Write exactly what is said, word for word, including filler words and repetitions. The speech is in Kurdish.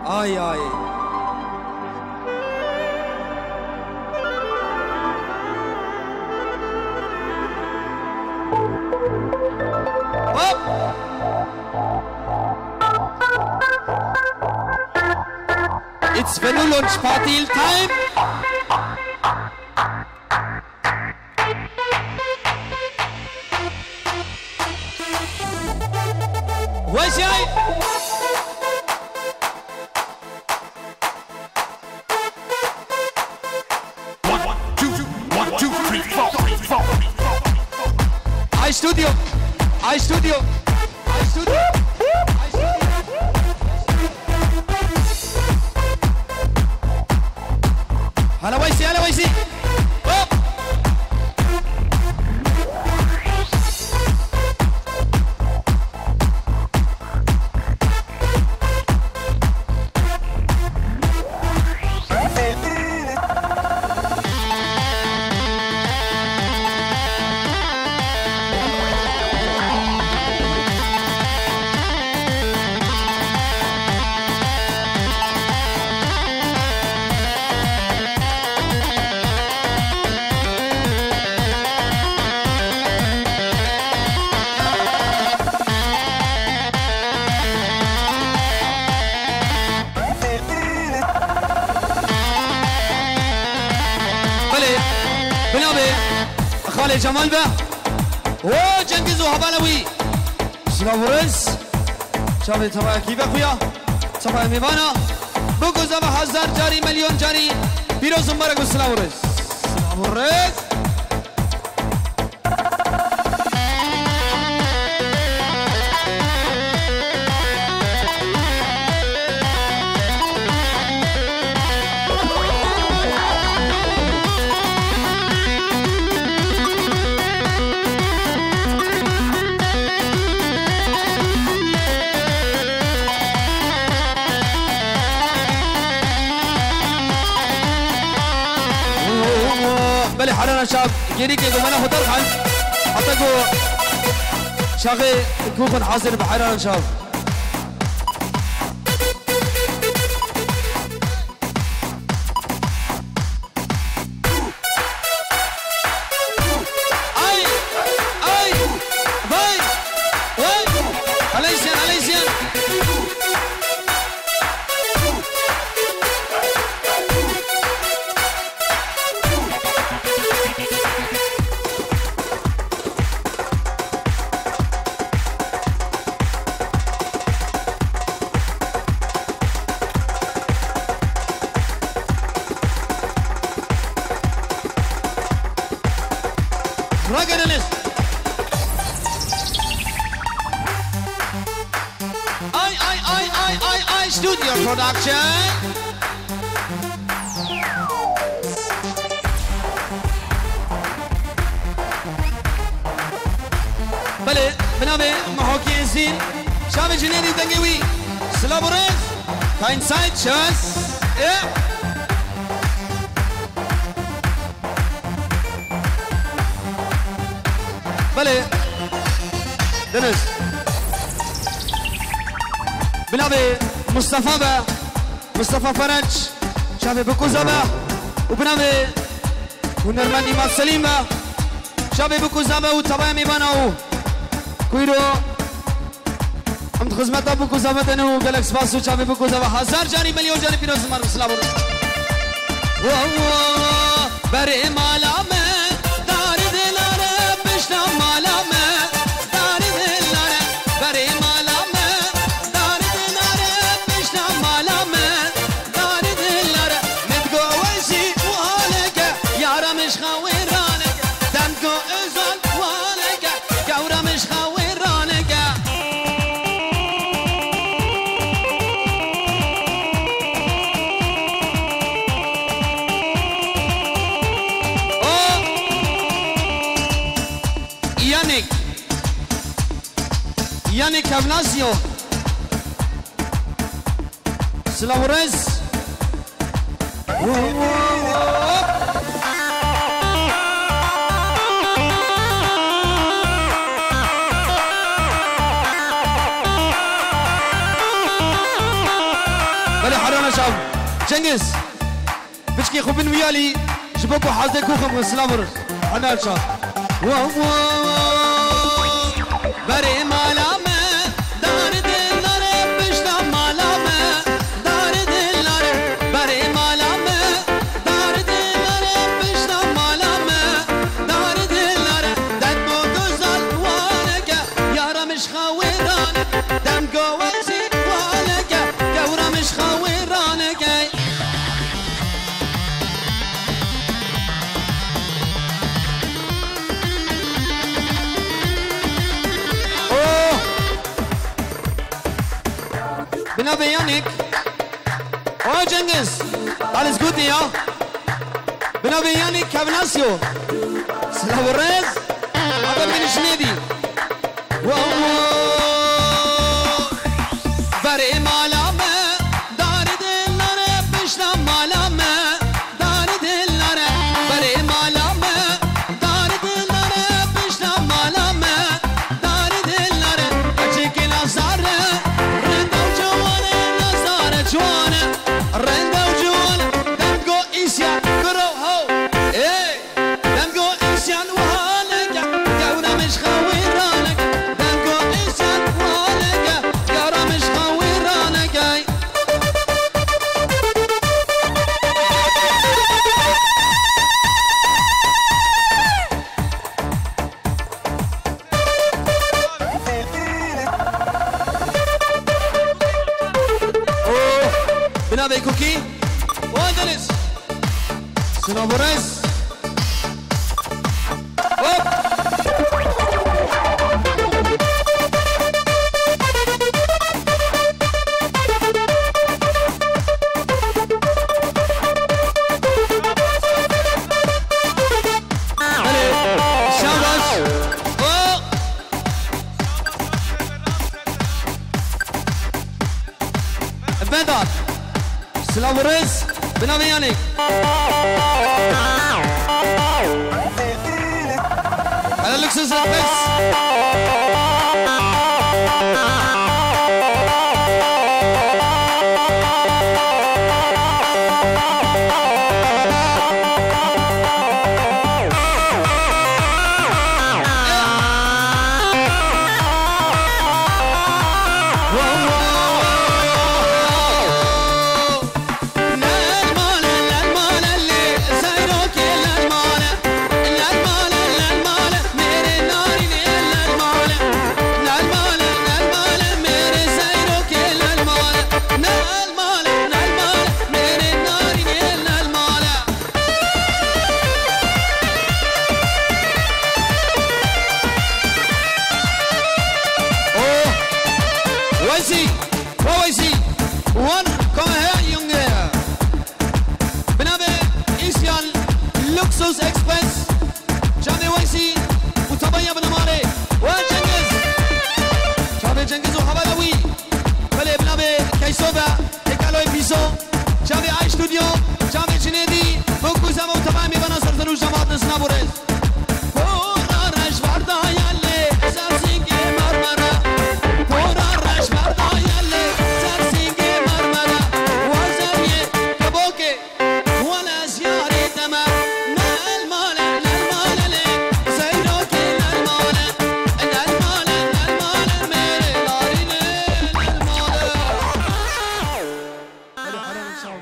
Ay, ay. Hop! It's Venu launch party time. Weşay! One, two, one, two, three, four, three, four. Ay studio! Ay studio! Ay studio! Ay studio! Hala Weysi, hala Weysi! Hop! Belê, binavê Xalê Cemal be. O Cengiz û hevala wî. Silav û rêz. Çavê tevayekî ve xuya. Tevaya mêvana. Bikuzava hezar carî, milyon carî. Pîroz û merg û silav û rêz. Silav û rêz. Belê, herana çav. Gerî ke gomena xwe derxan. Heta ku çaxê ku xwe hazir be, herana çav. Ay! Ay! Vay! Vay! Aleysiyan, aleysiyan! Ragenelis. Ay, ay, ay, ay, ay, ay, Studio Production. Belê, bi navê Mihokê Ezîn, çavê cinêrî dengê wî. Silav û rêz. Kein Zeit, tschüss. E. Belê. Deniz. Bi navê Mustafa ve Mustafa Ferenc, çavê bikuza ve û bi navê hunermend Îmad Selîm ve, çavê bikuza ve û tevaya mêvana û kuyro. Em di xizmeta bûk û zehmetê ne û gelek spas û çavê bûk û zehmet. Hezar carî, milyon carî pîroz û merg û silav û rêz. Wo, wo, berê mala me, darê dilare, pişta mala me, darê dilare, berê mala me, darê dilare, pişta mala me, darê dilare. Min digo wezî û haleke, yara min ji xawê raneke, dem digo Özal û haleke. Gewra min ji xawê raneke. O Yannick. Yannick Kevnasio. Silav û rêz. Belê, herana çav. Cengiz. Piçkê xwe bin wî alî, ji bo ku hezde ku xwe silav bir. Hena çav. Wa, wa, wa. Berê mala me, dar dilare, pişta mala me, dar dilare. Berê mala me, dar dilare, pişta mala me, dar dilare. Demo güzel waleke, yara mişxa wêran, demgo wezî waleke, gewra mişxa wêraneke. Oh! Bi navê Yanik. Oh, Cengiz. Alles Gute, ya. Bi navê Yanik Kevnasyo. Silav û rêz. Ava min ji nêdî. Wow, wow. Berê mala me, dar dilare, pişta mala me, dar dilare. Berê mala me, dar dilare, pişta mala me, dar dilare. Açık lazare, renda ciwane, lazare ciwane, renda ciwane. Demgo isya, kuro ho, ey. Demgo îsyan wiha neke, gewra mişxa wêraneke. Demgo îsyan wiha neke, gewra mişxa wêraneke. Oh, bi navê Kukî. Oh, Deniz. Silav û rêz. Hop! Belê, şabaş. Hop! Vedat. Silav û rêz, bi navê Yanîk. Helal Luksus Express. Oh, Weysî, wa Weysî, wan ka he yunge. Bi navê Îsyan Luxus Express, çavê Weysî û tebaya bi namarê we Cengiz. Çavê Cengiz û hevala wî. Belê bi navê Keyso ve Tekaloy Pîso. Çavê Ay Studio, çavê Cinêdî, bo ku zema û tebaya mêvana ser ser û cemaat nisna bû rêz. Pora reş bardaye lê, ser singê mermere. Pora reş bardaye lê, ser singê mermere. Wazeriye kebokê, wele ziyarê deme. Ne el male, ne el male lê, seyrokê ne el male. Ne el male, ne el male, mêrê larînê ne el male. Hadi, hadi, sağ ol.